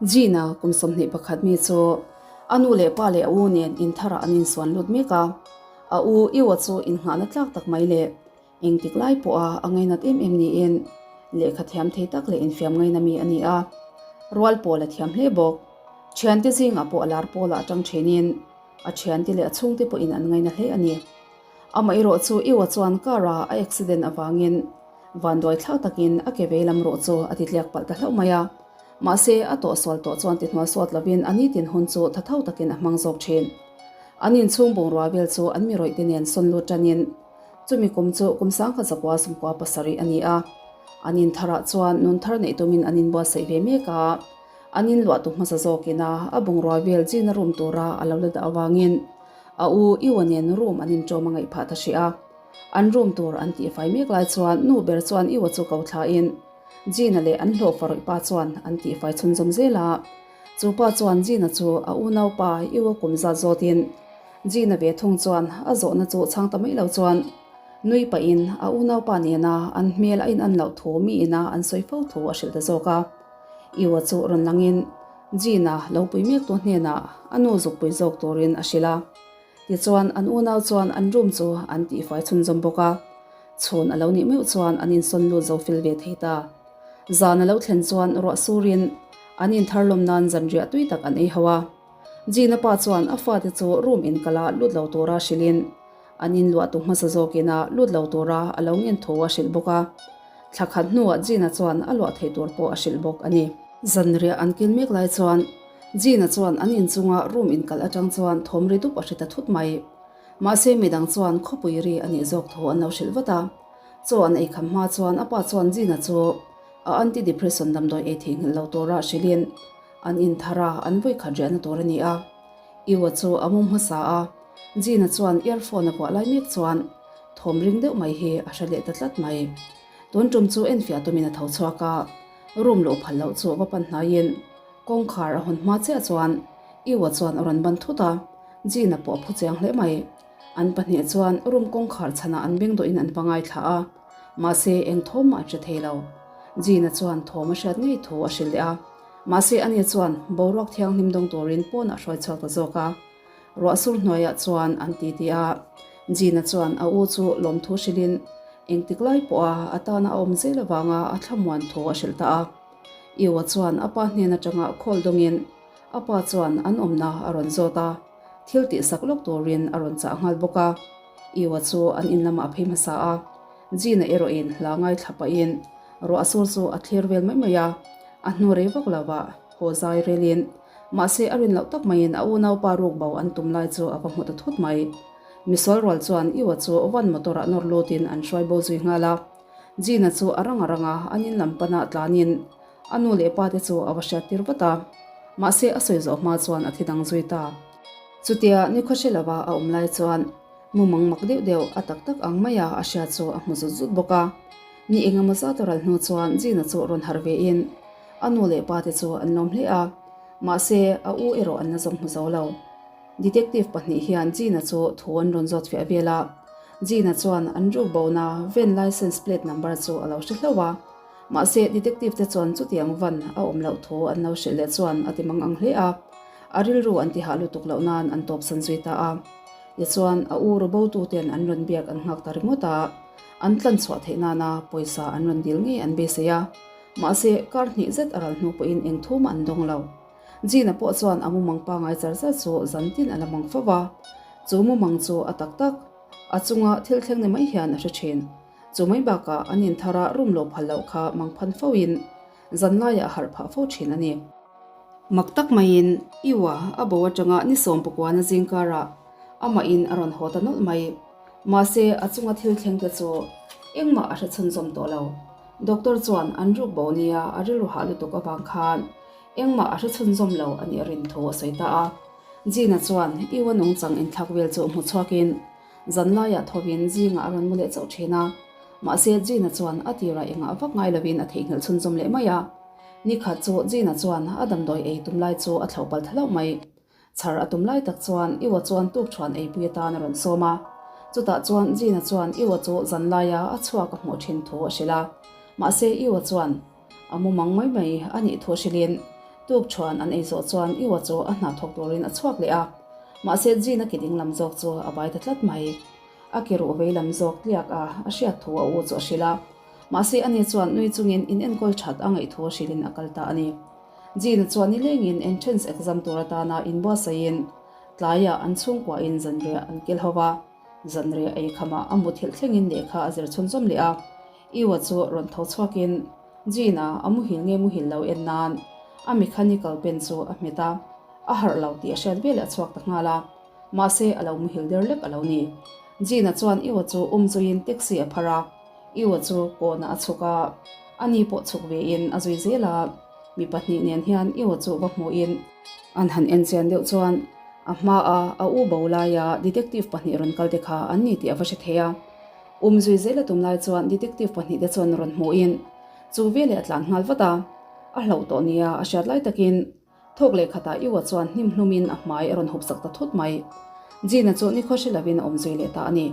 Gina kum 21 mi chu a nu leh pa leh a u nen intharah an insuan lut mek a. A u Iwa chu innghahna tlak tak mai leh engtik lai pawha a ngainat em em niin lehkha thiam thei tak leh infiam ngaina mi a ni a. Rual pawl a thiam hle bawk. Thiante zingah pawh a lar pawlah a tang thinin a thiante leh a chhungte pawhin an ngaina hle a ni. Amaherawh chu Iwa chuan car a a accident avangin vanduai thlak takin a ke vei lam rawh chu a ti tliak palh ta hlauh mai a. Mahse, a tawhsual tawh chuan ti hnual suat lovin a nitin hun chu tha tho takin a hmang zawk thin. An inchhung bungrua vel chu an mi rawih te nen sawn lut tanin chumi kum chu kum sangkhat zakua sumkua pasarih a ni a. An intharah chuan nun thar neih tumin an inbuatsaih ve mek a. An inluah tu hmasa zawkin a a bungrua vel china room tura a lo la dah avangin A u Iwa nen room an inṭawm a ngaih phah ta hrih a. An room tur an tihfai mek lai chuan nu ber chuan Iwa chu ko thlain Gina leh an hlawh farawih pa chuan an tihfai chhunzawm zel a. Chu pa chuan Gina chu a unaupa Iwa kum zat zawtin Gina ve thung chuan a zawhna chu chhang ta mai lo chuan nui pahin a unaupa nena an hmel a inan loh thu mi ina an sawi fo thu a hrilh ta zawk a. Iwa chu rawn langin Gina lo pui mek tu hnenah a nu zukpui zawk turin a hrilh a. Tichuan an unau chuan an room chu an tihfai chhunzawm bawk a. Chhun a lo nih meuh chuan an insawn lut zo fel ve thei ta. Zan a lo thlen chuan ruah surin an inthar lawm nan zanriah tui tak an ei ho a. Gina pa chuan a fate chu room inkala lut lo tura hrilhin an inluah tu hmasa zawkin a lut lo tura a lo ngen tho a hrilh bawk a. Thla khat hnuah Gina chuan a luah thei tur pawh a hrilh bawk a ni. Zanriah an kil mek lai chuan Gina chuan an inchunga room inkal atang chuan thawm ri dup a hre ta thut mai. Mahse midang chuan khawpui ri a nih zawk thu an lo hrilh vat a. Chaw an ei kham hma chuan a pa chuan Gina chu a anti-depression damdawi ei theihnghilh lo tura hrilhin an inthar a, an vawikhat riahna tur a ni a. Iwa chu a mum hmasa a, Gina chuan earphone a vuah lai mek chuan thawm ring deuh mai hi a hre leh ta tlat mai. Tun tum chu enfiah tumin a tho chhuak a, room luh phal loh chu va pan hnaiin kawngkhar a hawn hma chiah chuan Iwa chuan a rawn ban thut a, Gina pawh a phu chiang hle mai. An pahnih chuan room kawngkhar chhanah an beng dawhin an va ngaithla a, mahse eng thawm mah an hre thei lo. Gina chuan thawm a hriat ngei thu a hrilh leh a. Mahse ani chuan boruak thianghlim dawng turin pawnah hruai chhuak ta zawk a. Ruah sur hnuaiah chuan an ti ti a. Gina chuan a u chu lawmthu hrilhin engtik lai pawha a tana a awm zel avanga a thlamuan thu a hrilh ta a. Iwa chuan a pa hnen atanga call dawngin a pa chuan an awmna a rawn zawt a, thil tihsak lawk turin a rawn chah nghal bawk a. Iwa chu an in lamah a phei hmasa a. Gina erawhin hla ngaithla pahin ruah sur chu a thlir vel mai mai a. A hnu rei vak lo ah haw zai relin mahse a rin loh tak maiin a unaupa ruk bo an tum lai chu a va hmu ta thut mai. Misual rual chuan Iwa chu van motor ah nawr lutin an hruai bo zui nghal a. Gina chu a rang a rang a, an in lam pana tlanin a nu leh pa te chu a va hriat tir vat a. Mahse a sawi zawh hma chuan a thi dang zui ta. Chutia nikhaw hre lova a awm lai chuan Mumang mak deuh deuh a tak tak ang maia a hria chu a hmu zut zut bawk a. Ni engemaw zat a ral hnu chuan Gina chu rawn harh ve in a nu leh pa te chu an lawm hle a, mahse a u erawh an la zawng hmu zo lo. Detective pahnih hian Gina chu thu an rawn zawt fiah vel a, Gina chuan an ruk bona van license plate number chu a lo hre hlauh a, mahse detective te chuan chutiang van a awm loh thu an lo hrilh leh chuan a ti mang ang hle a, a rilru an ti hah lutuk loh nan an tawpsan zui ta a. Tichuan, a u Robotu ten an rawn biak an nghak ta ringawt a, an tlan chhuah theih nana pawisa an rawn dil ngei an beisei a. Mahse, kar hnih zet a ral hnu pawhin eng thum an dawng lo. Gina pawh chuan a mumang pangai char zat chu zan tin a la mang fo va. Chu mumang chu a tak tak, a chunga thil thleng ni mai hian a hre thin. Chu mai bakah an inthara room lo phal loh kha mang phan fo in zan laiah a harh phah fo thin a ni. Mak tak maiin Iwa a bo atanga ni sawmpakuana zingkarah amahin a rawn haw ta nawlh mai. Mahse, a chunga thil thleng te chu engmah a hre chhunzawm tawh lo. Doctor chuan an ruk bo nia a rilru hah lutuk avang khan engmah a hre chhunzawm lo a nih a rin thu a sawi ta a. Gina chuan Iwa nungchang inthlak vel chu hmu chhuakin zanlaiah thovin zingah a rawn mu leh chauh thin a. Mahse, Gina chuan a tirah engah vak ngai lovin a theihnghilh chhunzawm leh mai a. Ni khat chu Gina chuan a damdawi ei tum lai chu a thlauh pal tha hlauh mai. Chhar a tum lai tak chuan Iwa chuan tuk thuan eipui atan a rawn sawm a. Chutah chuan Gina chuan Iwa chu zan laia a chhuak a hmuh thin thu a hrilh a. Mahse Iwa chuan a mumang mai mai a nih thu hrilhin. Tukṭhuan an ei zawh chuan Iwa chu a hna thawk turin a chhuak leh a, mahse Jin-a ke ding lam zawk chu a vai ta tlat mai. A ke ruh vei lam zawk tliak a a hriat thu a u chu a hrilh a, mahse ani chuan nui chungin in enkawl that a ngaih thu hrilhin a kal ta a ni. Jin-a chuan nilengin entrance exam tur atana inbuatsaihin tlaiah an chhungkuahin zanriah an kil ho va, zanriah ei khamah a muthilh thlengin lehkha a zir chhunzawm leh a. Iwa chu rawn tho chhuakin Gina a muhil nge muhil lo en nan a mechanical pen chu a hmet a, a harh lo tih a hriat veleh a chhuak ta nghal a, mahse a lo muhil der lek a lo ni. Gina chuan Iwa chu um zuiin taxi a phar a, Iwa chu kawnah a chhuk a, ani pawh chhuk vein a zui zel a, mi pahnih nen hian Iwa chu va hmuhin an han en chian deuh chuan a hmaa a u bo laia detective pahnih rawn kal te kha an ni tih a va hre thei a. Um zui zel a tum lai chuan detective pahnihte chuan rawn hmuhin chu veleh a tlan nghal vat a, a hlauh tawh nia a hriat lai takin thawk leh khatah Iwa chuan hnim hlumin a hmai a rawn hup sak ta thut mai. Gina chu nikhua hre lovin a awm zui leh ta a ni.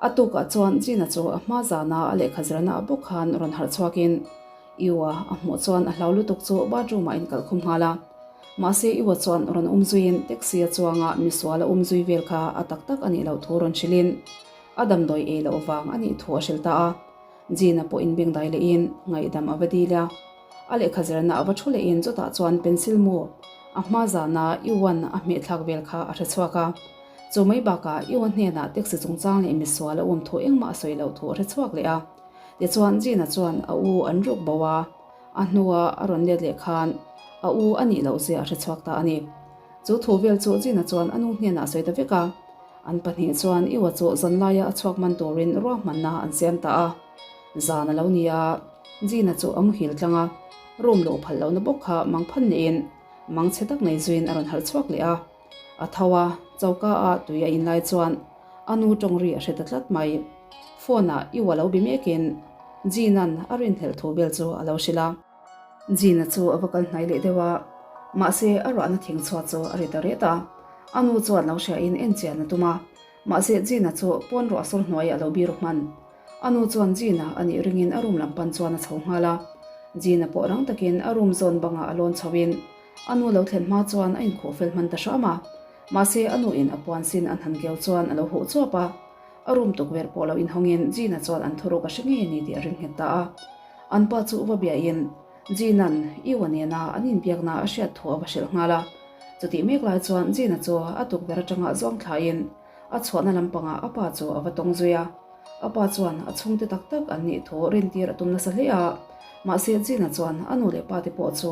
A tukah chuan Gina chu a hma zana a lehkha zirna ah bawk khan rawn harh chhuakin Iwa a hmuh chuan a hlau lutuk chu bathroom ah inkalh khum nghal a. Mahse Iwa chuan rawn um zuiin taxi a chuanga misual a um zui vel kha a tak tak a nih loh thu rawn hrilhin A damdawi ei loh vang a nih thu a hrilh ta a, Gina pawh inbengdai lehin ngaihdam a va dil a. A lehkha zirna a va thu lehin chutah chuan pencil mu a hma zana Iwan a hmehthlak vel kha a hre chhuak a. Chu mai bakah Iwan hnenah taxi chungchang leh misual a um thu engmah a sawi loh thu a hre chhuak leh a. Tichuan Gina chuan a u an ruk bo a, a hnua a rawn let leh khan a u a nih loh zia a hre chhuak ta a ni. Chu thu vel chu Gina chuan a nu hnenah a sawi ta vek a. An pahnih chuan Iwa chu zanlaia a chhuak man turin ruahmanna an siam ta a. Zan a lo ni a, Gina chu a muhil tlang a, room luh phalh lohna bawk kha mang phan lehin mang chhe tak nei zuiin a rawn harh chhuak leh a. A tho a, choka a tui a in lai chuan a nu tawng ri a hre ta tlat mai. Phone ah Iwa lo bi mekin Gina'n a rinhlelh thu vel chu a lo hrilh a. Gina chu a va kal hnai leh deuh a, mahse a ruahna thing chhuat chu a ri ta ret a. A nu chuan lo hriain en chian a tum a, mahse Gina chu pawn ruah sawl hnuaiah a lo biru hman. A nu chuan Gina a nih ringin a room lam pan chuan a chho nghal a. Gina pawh rang takin a room zawn bangah a lawn chhoin a nu lo thlen hma chuan a inkhuh fel hman ta hram a. Mahse a nu in a puan sin an han keu chuan a lo huh chuap a. A room tukverh pawh lo inhawngin Gina chuan an thuruk a hre ngei a ni tih a ring nghet ta a. An pa chu va biahin Gina'n Iwa nena an inbiakna a hriat thu a va hrilh nghal a. Chutih mek lai chuan Gina chu a tukverh atanga zawng thlain a chhuahna lampangah a pa chu a va tawng zui a. A pa chuan a chhungte tak tak an nih thu rintir a tum nasa hle a. Mahse Gina chuan a nu leh pate pawh chu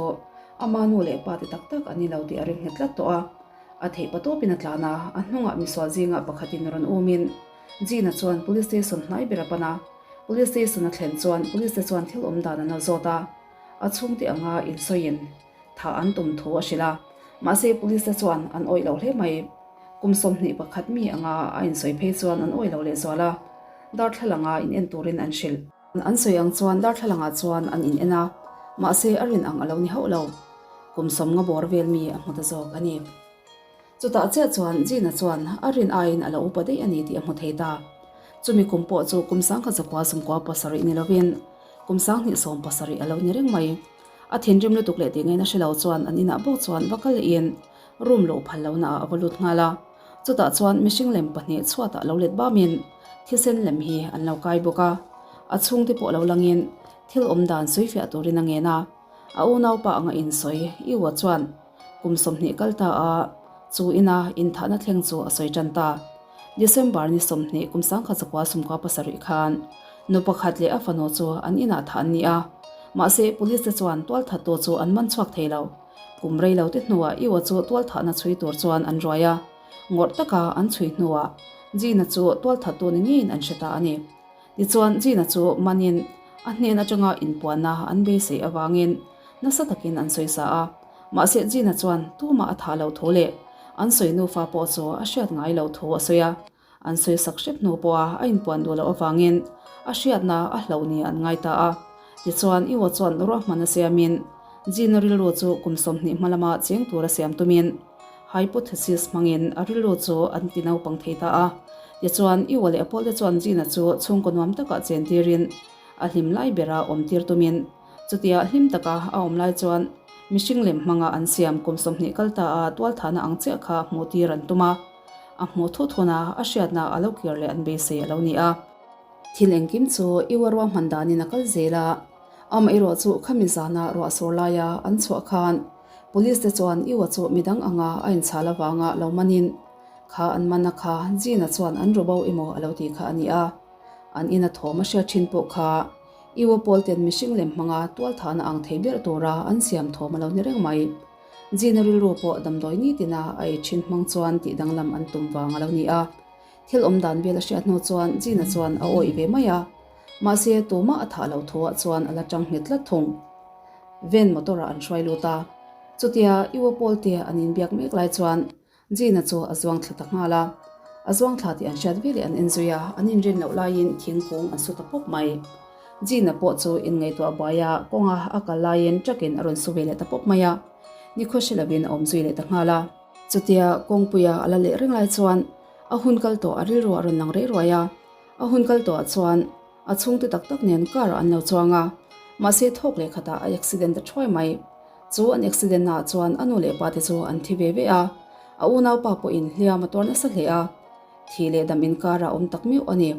ama nu leh pate tak tak an ni lo tih a ring nghet tlat tawh a. A theih pa tawpin a tlan a, a hnungah misual zingah pakhatin rawn umin Gina chuan Police Station hnai ber a pan a. Police Station a thlen chuan Police te chuan thil awm dan an lo zawt a, a chhungte anga insawiin thah an tum thu a hrilh a. Mahse Police te chuan an awih lo hle mai. Kum 21 mi anga a insawi phei chuan an awih lo lehzual a, darthlalanga in en turin an hrilh. An sawi ang chuan darthlalangah chuan an in en a, mahse a rin ang a lo ni hauh lo. Kum 50 bawr vel mi a hmu ta zawk a ni. Chutah chiah chuan Gina chuan a rin aiin a lo upa daih a ni tih a hmu thei ta. Chumi kum pawh chu kum 1997 ni lovin kum 2070 a lo ni reng mai. A thinrim lutuk leh tih ngaihna hre lo chuan an inah bawk chuan va kal lehin room luh phal lohna ah a va lut nghal a. Chutah chuan mihring lem pahnih chhuatah lo let bamin thisen lem hi an lo kai bawk a. A chhungte pawh lo langin thil awm dan sawifiah turin a ngen a. A unaupa anga insawi Iwa chuan kum 20 kal ta a, chu ina inthahna thleng chu a sawi tan ta. December ni 20 kum 1997 khan nu pakhat leh a fanu chu an inah thah an ni a, mahse police te chuan tualthattu chu an man chhuak thei lo. Kum rei lo te hnuah Iwa chu tualthahna chhui tur chuan an ruai a, ngawrh taka an chhui hnuah Gina chu tualthattu ni ngeiin an hre ta a ni. Tichuan, Gina chu manin a hnen atanga inpuanna an beisei avangin nasa takin an sawisa a. Mahse, Gina chuan tumah a thah loh thu leh an sawi nufa pawh chu a hriat ngai loh thu a sawi a. An sawisak hrep hnu pawha a inpuan duh loh avangin a hriatna a hloh ni an ngai ta a. Tichuan, Iwo chuan ruahman a siamin Gina rilru chu kum 20 hma lama cheng tura siam tumin Hypothesis hmangin a rilru chu an ti naupang thei ta a. Tichuan, Iwa leh a pawlte chuan Gina chu chhungkaw nuam takah chen tirin a hlim lai bera awm tir tumin chutia hlim taka a awm lai chuan Mihring lem hmanga an siam kum 20 kal ta a tualthahna ang chiah kha hmuh tir an tum a, a hmuh thut huna a hriatna a lo kir leh an beisei a lo ni a. Thil engkim chu Iwa ruahman danin a kal zel a, amaherawh chu khami zana ruah sawr laia an chhuah khan Police te chuan Iwa chu midang anga a inchhal avanga lo manin kha an man a kha Gina chuan an ru bo emaw a lo ti kha a ni a, an ina thawm a hriat thin pawh kha Iwa pawl ten mihring lem hmanga tualthahna ang thei ber tura an siam thawm a lo ni reng mai. Gina rilru pawh damdawi nitina a ei thin hmang chuan tih danglam an tum vang a lo ni a. Thil awm dan vel a hriat hnu chuan Gina chuan a awih ve mai a, mahse tumah a thah lo thuah chuan a la tang nghet tlat thung. Van motor ah an hruai lut a, chutia Iwo Paul te an inbiak mek lai chuan Gina chu a zuang thla ta nghal a, a zuang thla tih an hriat veleh an enzui a, an inrin loh laiin thingkung an su ta pawp mai. Gina pawh chu inngaihtuah buai a, kawnga a kal laiin truck in a rawn su ve leh ta pawp mai a, nikhua hre lovin a awm zui leh ta nghal a. Chutia kawngpuia a la leh reng lai chuan a hun kal tawh a rilru a rawn lang rei ruai a, a hun kal tawhah chuan a chhungte tak tak nen car ah an lo chuang a, mahse thawk leh khatah a accident ta thuai mai. Chu an accident naah chuan a nu leh pa te chu an thi ve ve a, a unaupa pawhin hliam a tuar nasa hle a, thi leh dam inkar a awm tak meuh a ni.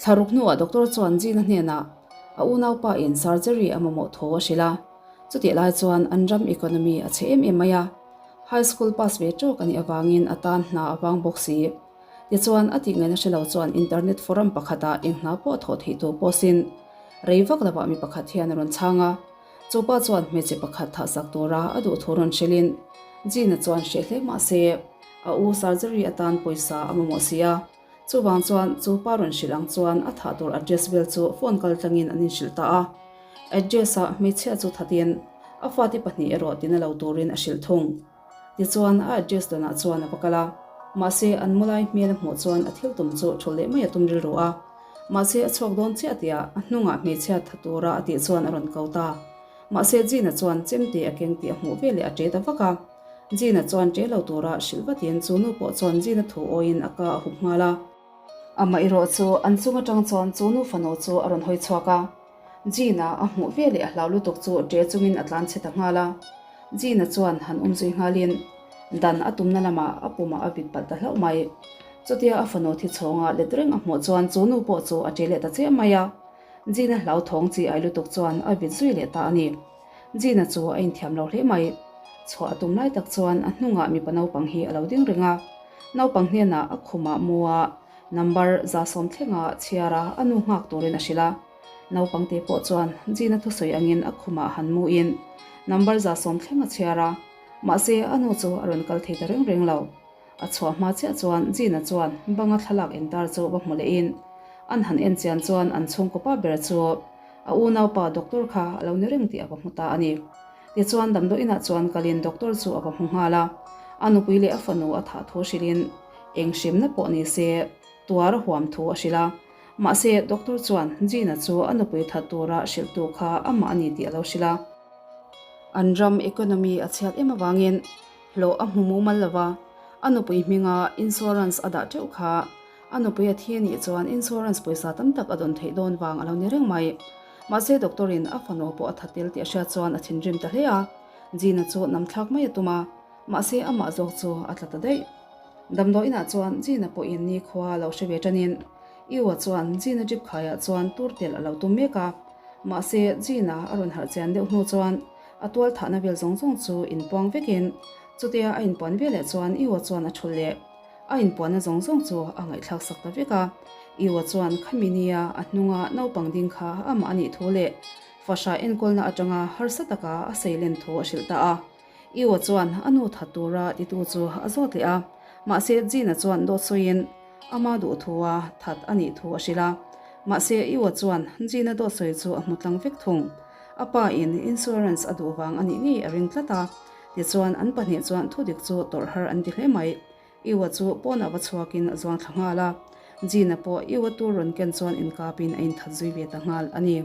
Thlaruk hnuah doctor chuan Gina hnenah a unaupa in surgery a mamawh tho a hrilh a, chutih lai chuan an ram economy a chhe em em mai a, High school pass ve tawk a nih avangin a tan hna a vang bawk si. Tichuan, a tih ngaihna hre lo chuan internet forum pakhatah eng hna pawh a thawh theih tur pawhin rei vak lovah mi pakhat hian a rawn chhang a. Chu pa chuan hmeichhe pakhat thahsak tura a duh thu rawn hrilhin Gina chuan hreh hle mah se a u surgery atan pawisa a mamawh si a. Chuvang chuan chu pa rawn hrilh ang chuan a thah tur address vel chu phone kal tlangin an inhrilh ta a. Address-ah hmeichhia chu thatin a fate pahnih erawh tina lo turin a hrilh thung. Tichuan a address danah chuan a va kal a, mahse an mulai hmel a hmuh chuan a thil tum chu thulh leh mai a tum rilru a. Mahse a chhuak dawn chiah tihah a hnungah hmeichhia tha tura a tih chuan a rawn ko ta. Mahse Gina chuan chemte a keng tih a hmuh veleh a ṭe ta vak a. Gina chuan ṭe lo tura hrilh vatin chu nu pawh chuan Gina thu awiin a ka a hup nghal a. Amah erawh chu an chung atang chuan chu nu fanu chu a rawn hawi chhuak a. Gina a hmuh veleh a hlau lutuk chu ṭe chungin a tlan chhe ta nghal a. Gina chuan han um zui nghalin dan a tumna lamah a pumah a vit palh ta hlauh mai. Chutia a fanu thi chhawnga let reng a hmuh chuan chu nu pawh chu a ṭe leh ta chiah mai a. Gina hlauthawng chi ai lutuk chuan a vit zui leh ta a ni. Gina chu a inthiam lo hle mai. Chhuah a tum lai tak chuan a hnungah mipa naupang hi a lo ding reng a. Naupang hnenah a khumah mu a, number 100 thlenga chhiar a a nu nghak turin a hrilh a. Naupang te pawh chuan Gina thusawi angin a khumah han mu in number 100 thleng a chhiar a, mahse a nu chu a rawn kal thei ta reng reng lo. A chhuah hma chiah chuan Gina chuan banga thlalak intar chu va hmu leh in an han en chian chuan an chhungkaw pa ber chu a unaupa doctor kha a lo ni reng tih a va hmu ta a ni. Tichuan damdawi inah chuan kalin doctor chu a va hmu nghal a, a nupui leh a fanu a thah thu hrilhin eng hrimna pawh ni se tuar a huam thu a hrilh a. Mahse doctor chuan Gina chu a nupui that tura hrilhtu kha amah a ni tih a lo hrilh a. An ram economy a chhiat em avangin Hlawh a hmu mumal lo va, a nupui hminga insurance a dah teuh kha. A nupui a thi anih chuan insurance pawisa tam tak a dawn theih dawn vang a lo ni reng mai. Mahse doctor in a fanu pawh a tha tel tih a hriat chuan a thinrim ta hle a, Gina chu nam thlak mai a tum a, mahse amah zawk chu a tla ta daih. Damdawi inah chuan Gina pawhin nikhua lo hre ve tanin Iwa chuan Gina drip khaiah chuan tur telh a lo tum mek a, mahse Gina a rawn harh chian deuh hnu chuan A tual thahna vel zawng zawng chu inpuang vekin chutia a inpuan veleh chuan Iwa chuan a thul leh. A inpuanna zawng zawng chu a ngaihthlak sak ta vek a. Iwa chuan khami nia a hnunga naupang ding kha amah a nih thu leh fahra enkawlna atanga harsa taka a seilen thu a hrilh ta a. Iwa chuan a nu that tura titu chu a zawt leh a, mahse Gina chuan dawt sawiin ama duh thua that a nih thu a hrilh a. Mahse Iwa chuan Gina dawt sawi chu a hmu tlang vek thung. A pa in insurance a duh vang a nih ngei a ring tlat a, tichuan an pahnih chuan thudik chu tawrh har an ti hle mai. Iwa chu pawnah va chhuakin a zuang thla nghal a, Gina pawh Iwa tur rawn ken chuan inkapin a inthat zui ve ta nghal a ni.